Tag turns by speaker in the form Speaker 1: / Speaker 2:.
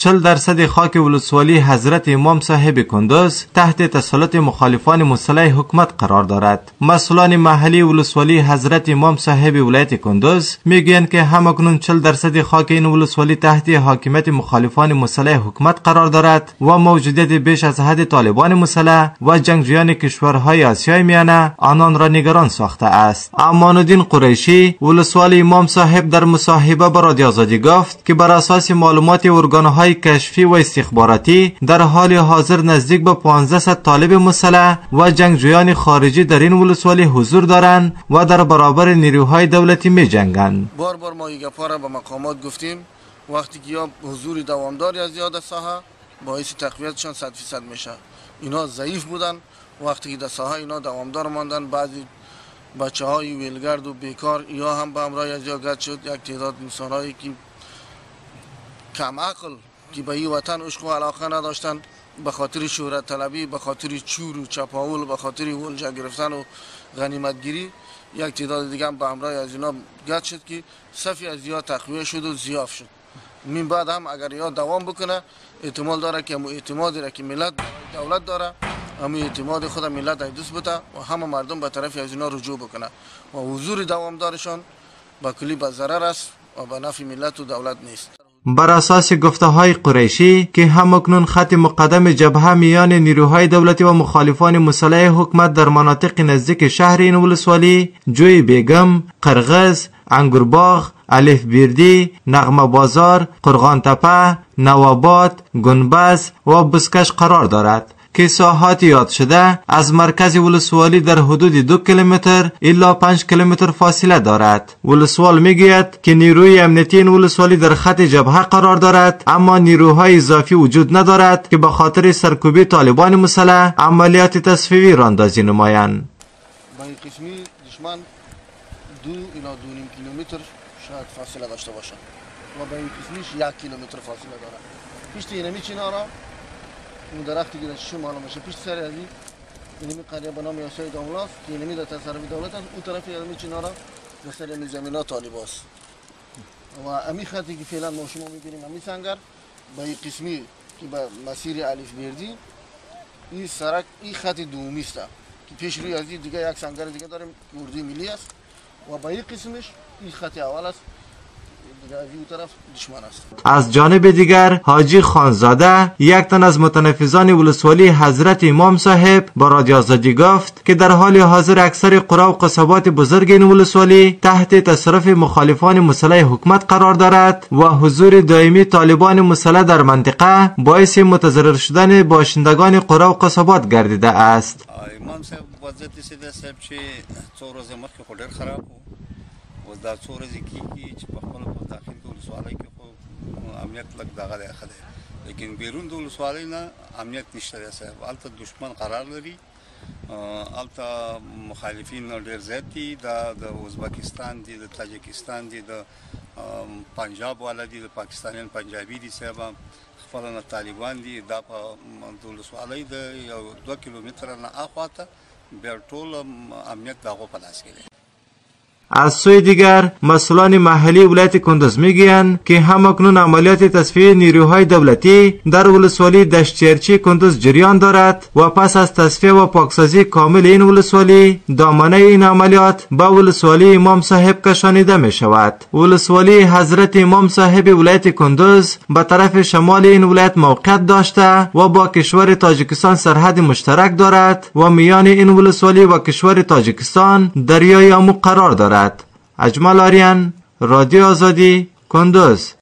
Speaker 1: 40% خاک ولسوالی حضرت امام صاحب کندوز تحت تسلط مخالفان مسلح حکومت قرار دارد. مسئولان محلی ولسوالی حضرت امام صاحب ولایت کندوز میگویند که همکنون 40% خاک این ولسوالی تحت حاکمیت مخالفان مسلح حکومت قرار دارد و موجودیت بیش از حد طالبان مسلح و جنگجویان کشورهای آسیای میانه آنان را نگران ساخته است. امان‌الدین قریشی ولسوال امام صاحب در مصاحبه با رادیو آزادی گفت که بر اساس معلومات ارگانهای کشفی و استخباراتی در حال حاضر نزدیک به 1500 طالب مسلح و جنگجویان خارجی در این ولسوالی حضور دارند و در برابر نیروهای دولتی می جنگند.
Speaker 2: بار بار ما این گپا را به مقامات گفتیم، وقتی که یا حضور دوامدار از زیاد ساحه باعث تقویتشان 100% میشه. اینا ضعیف بودن، وقتی که در ساحه اینا دوامدار ماندن، بعضی بچه های ویلگرد و بیکار یا هم به همراه از گد شد. یک تعداد انسان هایی که کم عقل که به این وطن عشق و علاقه نداشتن، به خاطر شهرت طلبی، به خاطر چور و چپاول، به خاطر ولجه گرفتن و غنیمتگیری، یک تعداد دیگه هم به همراه از اینا گد شد که صفی از یا تقویه شد و زیاف شد. من بعد هم اگر یا دوام بکنه، احتمال داره که اعتمادی را که ملت دولت داره، همین اعتماد خود ملت از دست بده و همه مردم به طرف از اینا رجوع بکنه و حضور دوامدارشان به کلی به ضرر است و به نفع ملت و دولت نیست.
Speaker 1: بر اساس گفته های قریشی که همکنون خط مقدم جبهه میان نیروهای دولتی و مخالفان مسلح حکومت در مناطق نزدیک شهر این ولسوالی، جوی بیگم، قرغز، انگورباغ، الف بیردی، نغمه بازار، قرغان تپه، نواباد، گنبز و بسکش قرار دارد که ساحات یاد شده از مرکز ولسوالی در حدود 2 کیلومتر الی 5 کیلومتر فاصله دارد. ولسوال میگوید که نیروی امنیتی این ولسوالی در خط جبهه قرار دارد، اما نیروهای اضافی وجود ندارد که به خاطر سرکوبی طالبان مسلح عملیات تصفیوی راندازی نمایند.
Speaker 2: با این قسمی دشمن 2 الی 2.5 کیلومتر شاید فاصله داشته باشد و با این قسمیش 1 کیلومتر فاصله دارد. پشت اینمی چنارا اون درختی که در شما معلوم میشه، پشت سر از اینمی قریه به نام یاسای داملاس که اینمی در تصرف دولت است، اون طرف اینمی چنارا در سر اینمی زمینا طالب است و امی خطی که فعلا ما شما میبینیم، امی سنگر با این قسمی که به مسیر الف بیردی این سرک این خط دومی است که پیش روی از این دیگه یک سنگر دیگه داریم که اردوی ملی است و با این قسمش این خط اول است.
Speaker 1: از جانب دیگر حاجی خانزاده یک تن از متنفذان ولسوالی حضرت امام صاحب با رادیو آزادی گفت که در حال حاضر اکثر قرا و قصبات بزرگ این ولسوالی تحت تصرف مخالفان مسلح حکومت قرار دارد و حضور دائمی طالبان مسلح در منطقه باعث متضرر شدن باشندگان قرا و قصبات گردیده است.
Speaker 3: امام صاحب وضعیت داسې چې څو ورځې مخکې خو ډېر خراب و، اوس دا څو ورځې کېږي چې په خپله په داخل د ولسوالۍ کې خو امنیت لږ دغه دی، ښه دی، لیکن بیرون د ولسوالۍ نه امنیت نشته دی صاحب. هلته دشمن قرار لري، هلته مخالفین ډېر زیات دي، دا د ازبکستان دي، د تاجکستان دي، د پنجاب والا دي، د پاکستانیان پنجابي دي صاحب، خپله نه طالبان دي. دا په د ولسوالۍ د یو 2 کیلومتره نه اخوا ته بیا ټول امنیت د هغو په لاس کې دی.
Speaker 1: از سوی دیگر مسئولان محلی ولایت کندوز میگویند که همکنون عملیات تصفیه نیروهای دولتی در ولسوالی دشتیرچی کندوز جریان دارد و پس از تصفیه و پاکسازی کامل این ولسوالی دامنه این عملیات به ولسوالی امام صاحب کشانیده می شود. ولسوالی حضرت امام صاحب ولایت کندوز به طرف شمال این ولایت موقعیت داشته و با کشور تاجیکستان سرحد مشترک دارد و میان این ولسوالی و کشور تاجیکستان دریای آمو قرار دارد. اجمل آریان، رادیو آزادی، کندوز.